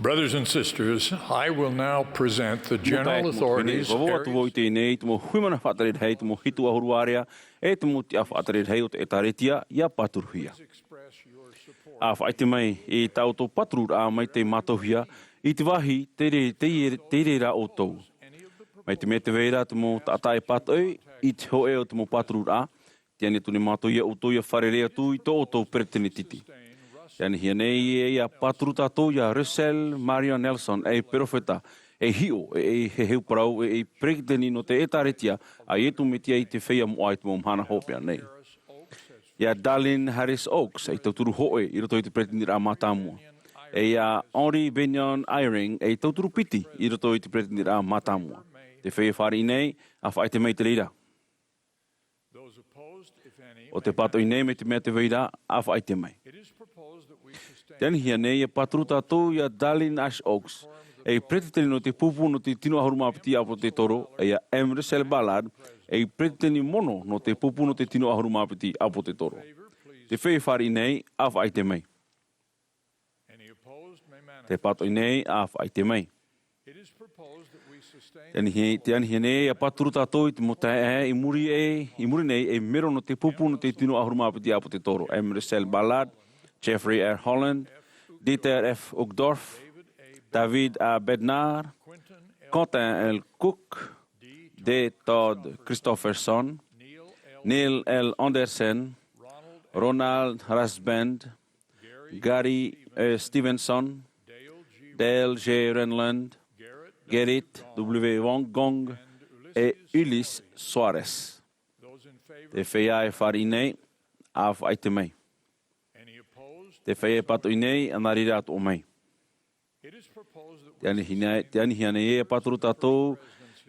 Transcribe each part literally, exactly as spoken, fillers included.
Brothers and sisters, I will now present the general authorities. Vau atu vau i teie nei te mau hui mana faʻatere rahi, te mau hitu ʻahuru ārea, e te mau tiʻa faʻatere rahi o te ʻĒtārētia, ʻia pāturuhia. ʻA faʻaʻite mai i tā ʻoutou pātururaʻa mai te mātauhia, i te vāhi tei rē-, tei, tei reira ʻoutou. Mai te mea tē vai ra te mau taʻata e pātoʻi i te hōʻē o te mau pātururaʻa, tē ani atu nei mātou ia ʻoutou ʻia fārerei atu i tō ʻoutou peresideni. Tē anihia nei ē ʻia pāturu tātou ia Russell Marion Nelson, ei perofeta, ei hiʻo, ei heheu parau, ei peresideni nō te ʻĒtārētia a Iesu Mesia i te feiā moʻa i te mau mahana hopeʻa nei. Ia Dallin Harris Oaks, ei tauturu hōʻē i roto i te peresideniraʻa mātāmua. E ia Henry Bennion Eyring, ei tauturu piti i roto i te peresideniraʻa mātāmua. Tē feiā fāriʻi nei, ʻa faʻaʻite mai te reira. ʻO tē pātoʻi nei mai te mea tē vai ra, ʻa faʻaʻite mai. Tē anihia nei ʻia pāturu tātou ia Dallin H. Oaks, ei peresideni nō te pupu nō te tino ʻahuru mā piti ʻāpōsetolo, e ia M. Russell Ballard, ei peresideni mono nō te pupu nō te tino ʻahuru mā piti ʻāpōsetolo. Tē feiā fāriʻi nei, ʻa faʻaʻite mai. Tē pātoʻi nei, ʻa faʻaʻite mai. Tē anihia, tē anihia nei ʻia pāturu tātou i te mau taeaʻe i muri, e, i muri nei ei mero nō te pupu nō te tino ʻahuru mā piti ʻāpōsetolo, M. Russell Ballard, Jeffrey R. Holland, Dieter F. Uchtdorf, David A. Bednar, Quentin L. Cook, D. Todd Christofferson, Neil L. Andersen, Ronald Rasband, Gary E. Stevenson, Dale J. Renlund, Gerrit W. Von Gogh, e Ulisses Soares. Tē feiā e fāriʻi nei, ʻa faʻaʻite mai. Tē feiā e pātoʻi nei, ʻia nā reira atoʻa mai. Tē anihia nei, tē anihia nei ʻia pāturu tātou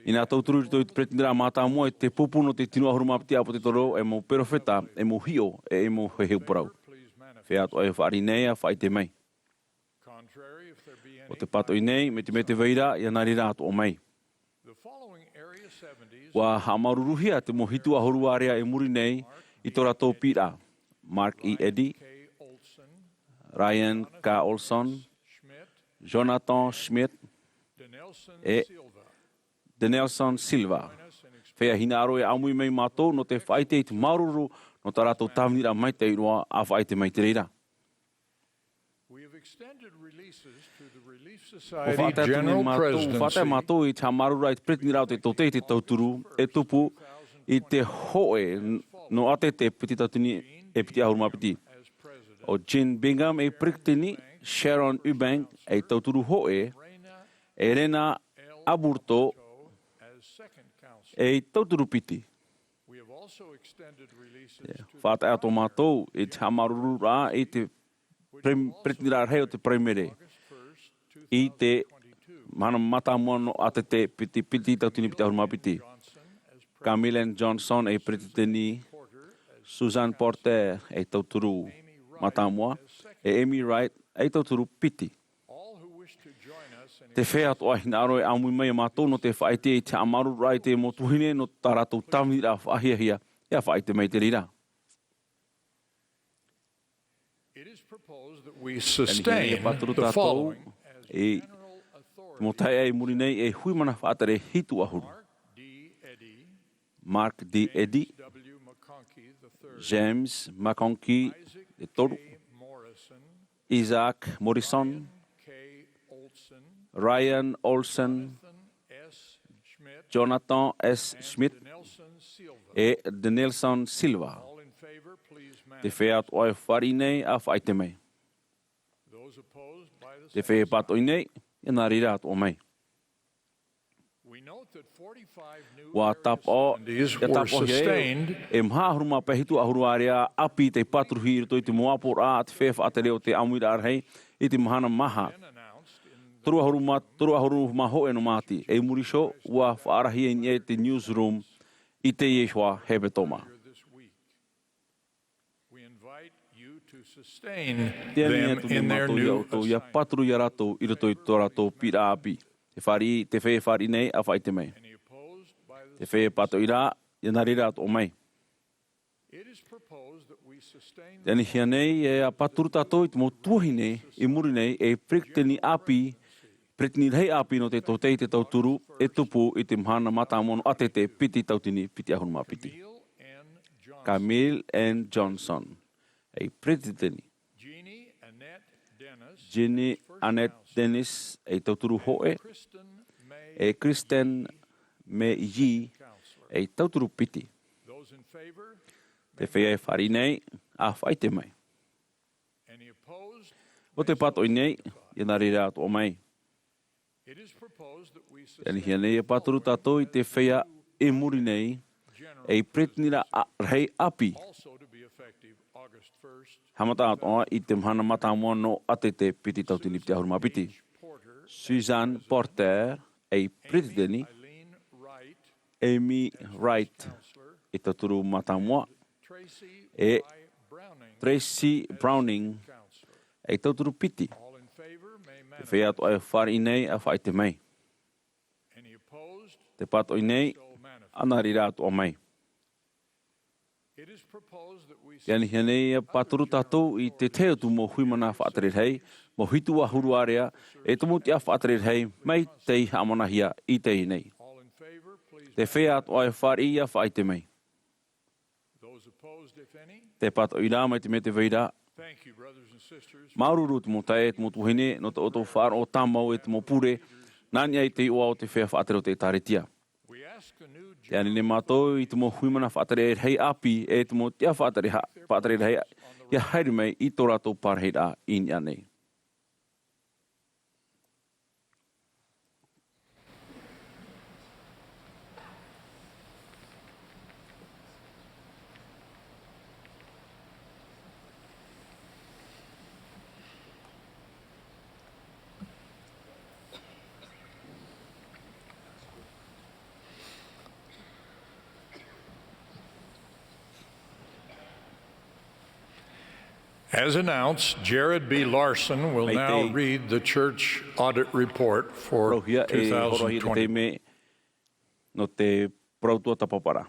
i nā tauturu i roto i te peresideniraʻa mātāmua, i te pupu nō te tino ʻahuru mā piti ʻāpōsetolo, ei mau perofeta, ei mau hiʻo, ei mau heheu parau. Feiā atoʻa e fāriʻi nei, ʻa faʻaʻite mai. ʻO tē pātoʻi nei, mai te mea tē vai ra, ʻia nā reira atoʻa mai. ʻUa haʻamāuruuruhia te mau hitu ʻahuru ārea i muri nei i tō rātou piʻiraʻa. Mark E. Eddy, Ryan K. Olson, Jonathan Schmidt, e Denelson Silva. Feiā hinaʻaro e ʻāmui mai mātou nō te faʻaʻite i te māuruuru nō tā rātou tāviniraʻa maitaʻi roa, ʻa faʻaʻite mai te reira. ʻUa faʻatae atu nei mātou, ʻua faʻatae mātou i te haʻamāuruururaʻa i te peresideni o te tōtaiete tauturu, e tupu i te hōʻē nō ʻātete piti tauatini e piti ʻahuru mā piti. ʻO Jean Bingham ei peresideni, Sharon Eubank ei tauturu hōʻē, e Rena Aburto ei tauturu piti. Faʻatae atoʻa mātou i te haʻamāuruururaʻa i te pre-, peresideni rahi o te Paraimere i te mahana mātāmua nō ʻātete piti, piti tauatini piti ʻahuru mā piti. Camille Johnson ei peresideni, Suzanne Porter ei tauturu mātāmua, e Amy Wright ei tauturu piti. Te feiā atoʻa e hinaʻaro e ʻāmui mai ia mātou nō te faʻaʻite i te haʻamāuruururaʻa i te mau tuahine nō tā rātou tāviniraʻa faʻahiahia, ʻia faʻaʻite mai te reira. Tē anihia nei ʻia pāturu tātou i te mau taeaʻe i muri nei ei hui mana faʻatere hitu ʻahuru. Mark D. Eddy, James McConkie te toru, Isaac Morrison, Ryan Olsen, Jonathan S. Schmidt, e Denelson Silva. Te feiā atoʻa e fāriʻi nei, ʻa faʻaʻite mai. Te feiā e pātoʻi nei, ʻia nā reira atoʻa mai. ʻUa tāpaʻo, ʻia tāpaʻohia e maha ʻahuru mā pae hitu ʻahuru ārea ʻāpī tei pāturuhia i roto i te mau ʻāpoʻoraʻa a te feiā faʻatere o te ʻāmuiraʻa rahi i te mahana maha. Toru ʻahuru mā, toru ʻahuru mā hōʻē nō Māti, i muri iho, ʻua faʻaarahia i niʻa i te Newsroom i teie iho ā hepetoma. Tē ani atu nei mātou ia ʻoutou, ʻia pāturu ia rātou i roto i tō rātou piʻiraʻa ʻāpī. Te fāriʻi, te feiā e fāriʻi nei, ʻa faʻaʻite mai. Te feiā e pātoʻi ra, ʻia nā reira atoʻa mai. Tē anihia nei, ʻia pāturu tātou i te mau tuahine i muri nei ei peresideni ʻāpī Peretiteni rahi ʻāpī nō te tōtaiete tauturu e tupu i te mahana mātāmua nō ʻAtete piti tauatini piti ʻahuru mā piti. Camille N. Johnson, ei peretiteni. Jeannie Annette Dennis, ei tauturu hōʻē, e Kristen May Yee, ei tauturu piti. Te feiā e fāriʻi nei, ʻa faʻaʻite mai. ʻO te pātoʻi nei, ʻia nā reira atoʻa mai. Tē ʻanihia nei ʻia pāturu tātou i te feiā i muri nei, ei peretiteniraʻa rahi ʻāpī. Haʻamata atoʻa i te mahana mātāmua nō ʻAtete piti tauatini piti ʻahuru mā piti. Suzanne Porter, ei peretiteni, Amy Wright, ei tauturu mātāmua, e Tracy Browning, ei tauturu piti. Te feiā atoʻa e fāriʻi nei, ʻa faʻaʻite mai. Te pātoʻi nei, ʻia nā reira atoʻa mai. Tē ʻanihia nei ʻia pāturu tātou i te tahi atu mau hui mana faʻatere rahi, mau hitu ʻahuru ārea, e te mau tiʻa faʻatere rahi, mai tei haʻamanahia i teie nei. Te feiā atoʻa e fāriʻi, ʻia faʻaʻite mai. Te pātoʻi rā, mai te mea tē vai ra. Māuruuru te mau taeaʻe, te mau tuahine, nō tō ʻoutou faʻaroʻo tāmau e te mau pure, nā niʻa i te iʻoa o te feiā faʻatere o te ʻĒtārētia. Tē ani nei mātou i te mau hui mana faʻatere rahi ʻāpī, e te mau tiʻa faʻatere ha-, faʻatere rahi, ʻia haere mai i tō rātou parahiraʻa i niʻa nei. As announced, Jared B. Larson will now read the church audit report for two thousand twenty. Mai te parauhia e horohia te taime nō te parau tuatāpaparaʻa.